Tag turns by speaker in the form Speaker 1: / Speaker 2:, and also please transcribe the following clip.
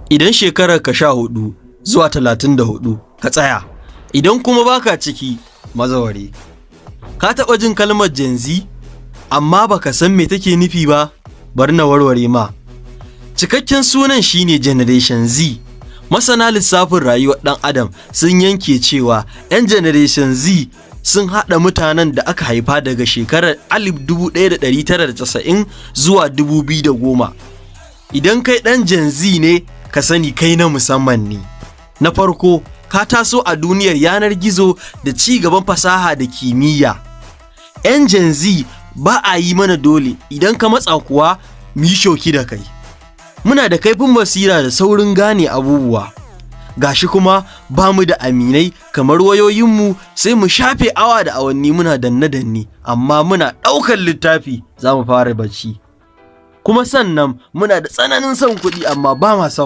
Speaker 1: Idan shekarar ka 14 zuwa 34, ka tsaya. Idan kuma baka ciki, mazaware. Ka taɓa jin kalmar Gen Z? Amma baka san me take nufi ba? Bari na warware ma. Cikakken sunan shine Generation Z. Masana lissafin rayuwar ɗan Adam sun yanke cewa 'yan Generation Z sun haɗa mutanen da aka haifa daga shekarar 1990 zuwa 2010. Idan kai ɗan Gen Z ne, ka sani kai na musamman ne. Na farko, ka taso a duniyar yanar gizo da ci gaban fasaha da kimiyya. 'Yan Gen Z ba a yi mana dole, idan ka matsa kuwa mu yi shoki da kai. Muna da kaifin basira da saurin gane abubuwa. Gashi kuma ba mu da aminai kamar wayoyinmu, sai mu shafe awa da awanni muna danne-danne, amma muna ɗaukar littafi za mu fara bacci. Kuma sannan muna da tsananin son kuɗi, amma ba ma son